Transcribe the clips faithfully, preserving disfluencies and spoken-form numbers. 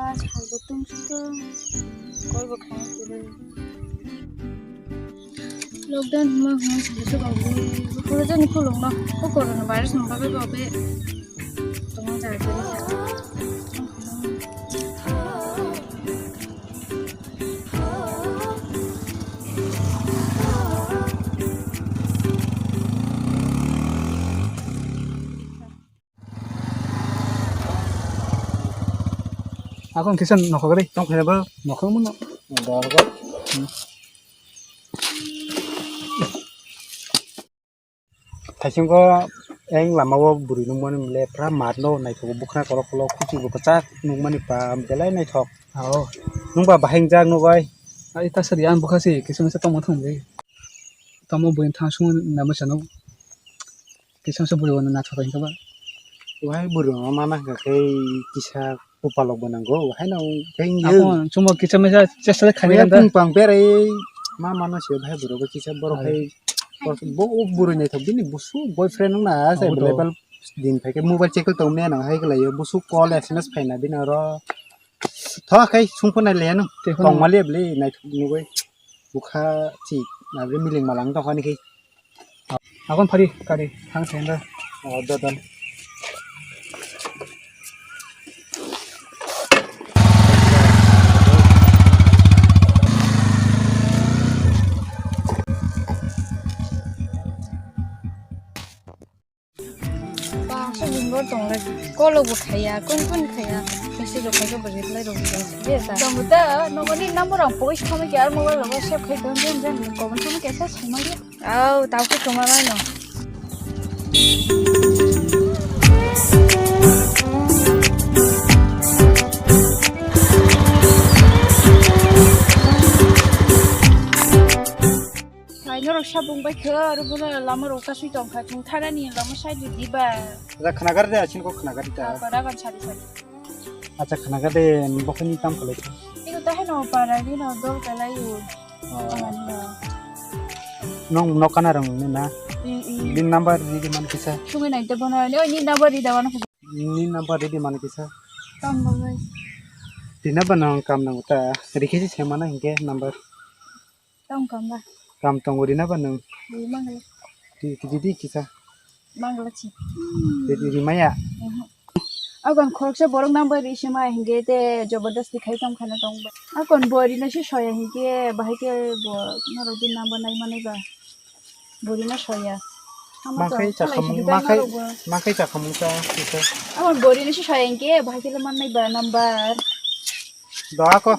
Salbo tungsukha, kolbo khaina kwrwi. Lockdown hwnma hwnma salbo tubabwi, buphuru jani khulukno, o corona virus ni bagwi bo be tongma jaga kwrwi. Akon kisa nokhok ri. Tong khaina ba? Nokhok mo no. Dorgo. Hmm. Thaisingo eng lama o bwrwi nungmani le pura mat no naithogo, bukhna kolok kolok, kuchi bo kwchak nungmani pa belai naithok. Ao. Nungba bahai wngjak nubai. Ai ta sadi ang bukha si kisa misa tongma thangwi. Tamo buini thang sung nama sano. Kisa misa bwrwi wana naithok bai kha ba. Wahai bwrwi wana mana hwnkha khe kisa kupalok bo nango. Wahai no khe wngya. Ako chuma kisa misa chesta khainai kanta. Pung pang berai ma mano se wahai bwrwi bo kisa borok hai. Bo o bwrwi naithok bini busu boyfriend wngna asai. Abo to. Level din phaikhe mobile check tong mena hai khlaio busu call S M S phaina bini oro. Tho khai sungphonai le ano. Tei phano. Tongmali bwle naithok nugwi. Bukha chi nabri miling malang tongkha ni khai. Akon phari kari thang thang da. Oh, da, da. Bangsa jungbo tonglai, kolo bo khaiya, kun kun khaiya, message rok khaikhe bo reply rok bo rwya ta. Tamo ta, nokni number ang post khamwi khe ar mobile rogo save khai tong, jen jen comment khamwi khe sa saimali. Au, tao khe kwma mano. Hai, norok sabung bai khe, aro bono lama rok kasui tong kha, chwng thanani lama side di ba. Acha khnagar de, achin ko khnagar de. Ah, pada kan sari sari. Acha khnagar de, bokhoni kam khalai kha. Iko ta heno para ni no dol kalai u. Oh. Pala ni no. Nong nok kana rong ni na. I, i. Din number di di man kisa. Sungi nai te bono, ni, ni number di da wana. Ni number di di man kisa. Kam ba bai. Di na ba nong kam nang ta. Rikhe si semana hingke number. Tong kam ba? Kam tongo rina ba nwng? Ri mangla. Ri, ri, ri, kisa. Mangla chi. Ri, ri, ri maya? Mhm. Akon khoroksa borok nang bai ri sima hingke te jabardasti khai tong khana tong ba. Akon bo rina si soya hingke bahai ke bo norok din nang ba nai manai ba. Bo rina soya. Makhai chakhamung, makhai, makhai chakhamung ta kisa. Akon bo rina si soya hingke bahai ke le mannai ba number. Doa ko.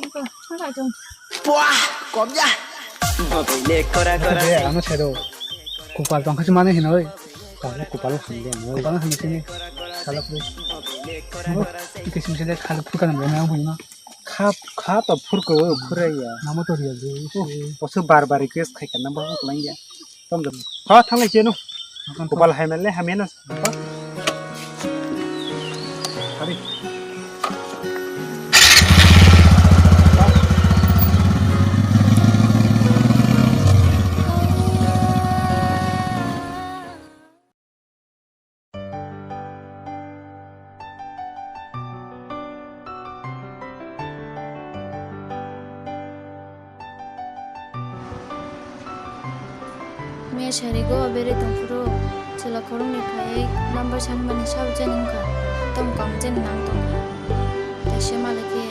Puah, kom ya. Mobaile kora kora. Ano sero. Kupal tong khasi mane hinoi. Kala kupal hamle noi. Kupal hamle sini. Kala puri. Mo, ike sini sini kala puri kana mo na bui na. Kha, kha to phur ko phurai ya. Namo to riya de. Poso bar bar request khai kana ba ko lang ya. Tom tom. Ha, thanglai cheno. Kupal hai mele hamena. Ari. Mia sarigo bere tongphuru chwla khoroknwi phaiwi number sanmani sao jen wngkha, tamo kam jen nang tongkha. Kaisa malai khe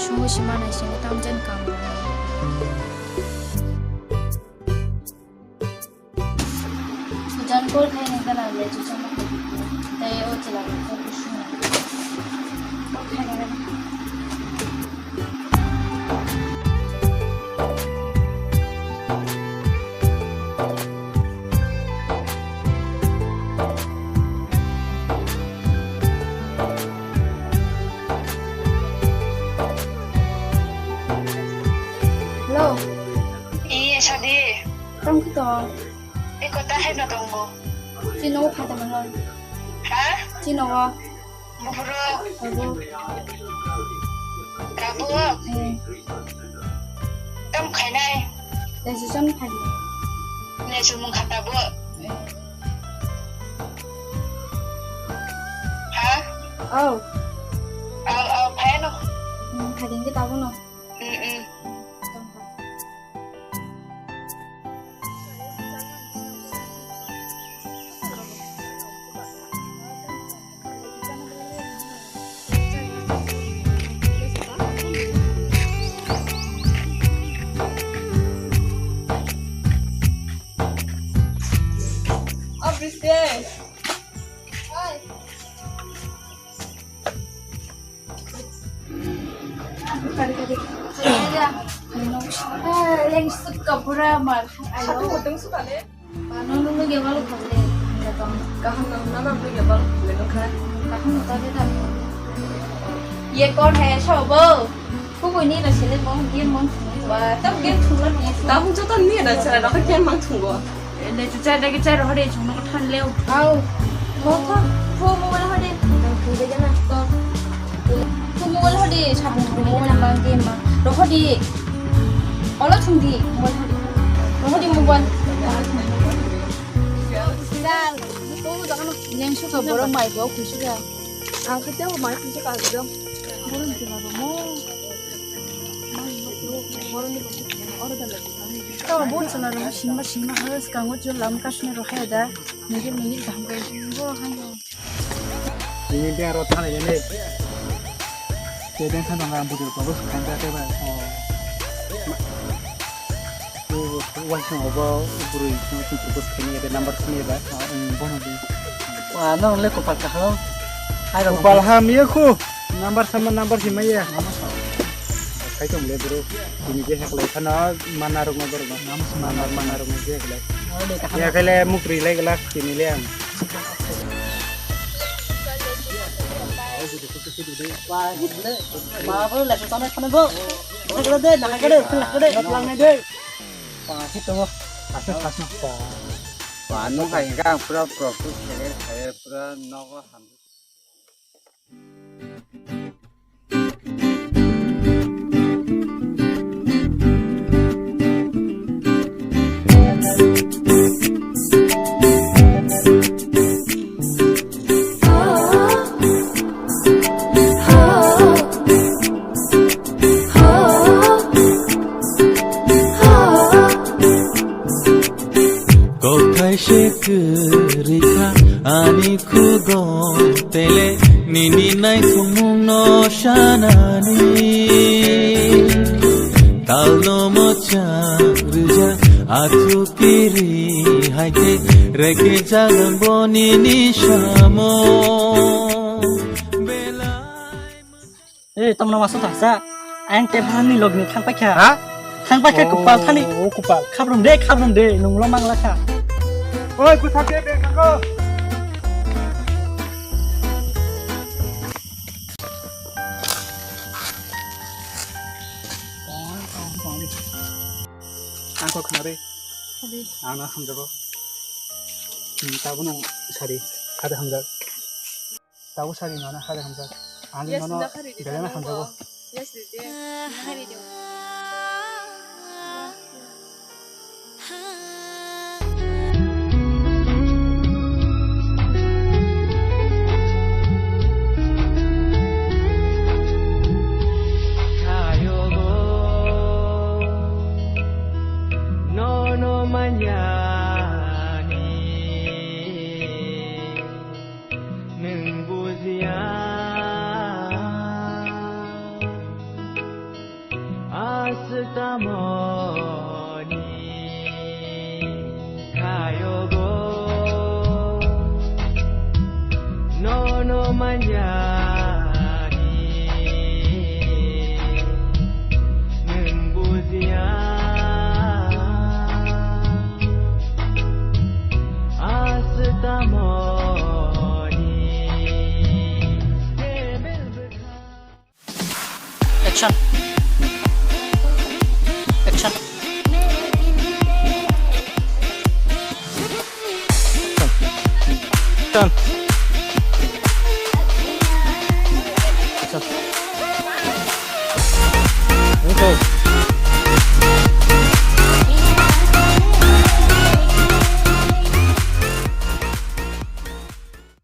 sungwi se manai sini tamo jen kam rwnai. Jan call khaina gana le chuchama. Tei o chwla rok khe kusu. Call khaina gana. Hello. Iye sadi. Tong kito. Eko ta hai no tongbo. Chino phai tongmo. Ha? Chino. Buphuru. Abo. Abo. Hmm. Tam khainai. Decision phai. Decision mung khata bo. Hmm. Ha? Oh. Oh, oh, phai no. Hmm. Hading di tabuk no. Leng suka pura mar. Ayo. Mano nung nung ya balu khale. Kaham nang nana nung ya balu khale nung kha. Kaham nung kha. Ye kon hai sabo? Kubo ni na sele mong game mong. Wa tam game thung la ni. Kaham joto ni na chara na game mang thung go. Le chuchai lagi chai rohode chungno kothan leo. Au. Kotha. Phu mobile hode. Nang thung de jana. Ko. Phu mobile hode sabun phu mobile mang game ma. Rohode. Olo thung di mobile hode. Rohode mobile. Dal. Neng suka borok mai bo kusuka. Ang kete mai kusuka jom. Borok ni kela bo mo. Borok ni bo. Oro dal. Tamo bo chwla rok singma singma ha swkango chwla lam kasne rok haya da. Nigil nigil kaham kai bo hayo. Ini dia rot thani ini. Tedeng thani nang budur ko bus kan da te ba. Oh. Waising obo bwrwi song song bus kini ede number sini eba. Bono di. Wa no le kopal kaham. Hai rok. Kopal ham ye khu. Number sama number si maya. Sai tong le bro. Tini je hek lai khana mana rok ma bro. Nama mana mana rok ma je hek lai. Oh, de kaham. Ya kale mukri lai gala tini le ang. Wa hit le. Ma bro le so tane khana go. Khana go de, na khana go de, khana go de. Lang ne de. Pa hit to. Kasu kasu pa. Pa no khai ga pura pro pro khele khele pura nogo ham. Kokthai se kwrwi kha ani khugo tele nini naithokmungno sanani. Talno mocha rwja athu kiri hai khe reke jagan bo nini samo. Belai. Ei, tamna masa thangsa. Ang te bhani logni thangpaikha. Ha? Thangpaikha. Oh, kupal thani. Oh, kupal. Khabrum de, khabrum de. Nunglo mangla kha. Oi, bwthak de, beng thango. Ang kok khna re. Ade. Ang na hamjago. Hmm, tabuk no sari. Ada hamjak. Tabuk sari nana hari hamjak. Ani nono belai no hamjago. Yes, didi. Hari de. Nono manyani. Nwng bujiya aswk tamoni khayogo, nono manyani nwng bujiya aswk tamoni. Action. Action. Action.